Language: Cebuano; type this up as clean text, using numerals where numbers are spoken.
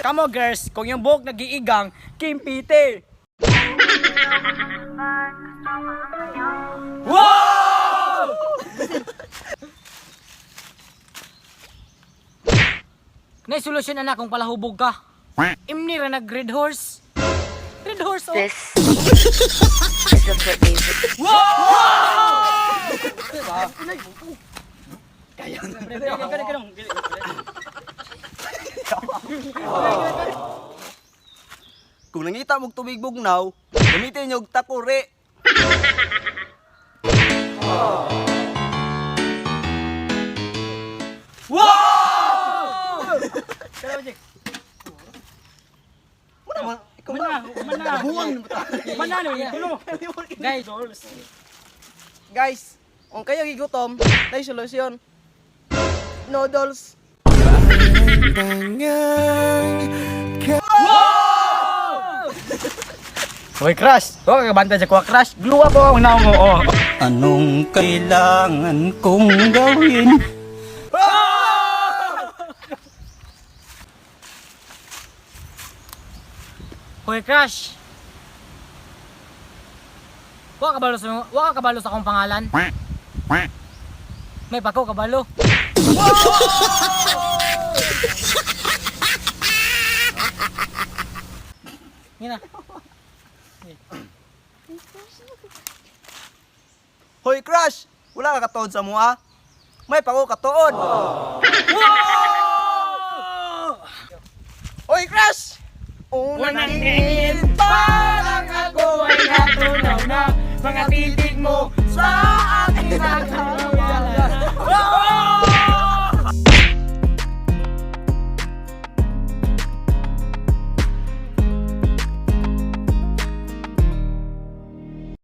Kamo girls, kung yung buhok nagiigang, kimpite. Wow! Nay solusyon anak kung palahubog ka. Imni ra nag red horse. Red horse oh. This is a foot music. Kung nangita mog tubig bugnaw, gamitin niyo og takuri. Wow! Mana, ikaw Mana, mana. Buwang. Mana no niya. Guys, Guys, kung kayo gigutom, may solusyon. Noodles. Hoy crush, wa ka banta sa kuha crush. Gluwa po ang naong oo. Anong kailangan kong gawin? Hoy crush. Wa ka kabalo sa akong pangalan. May pako kabalo. Ngina. Hoy crush, wala ka katuod sa mua. May pako katuod. Oy, crush! Unang Unang tingin, parang ako ay natunaw na. Mga titi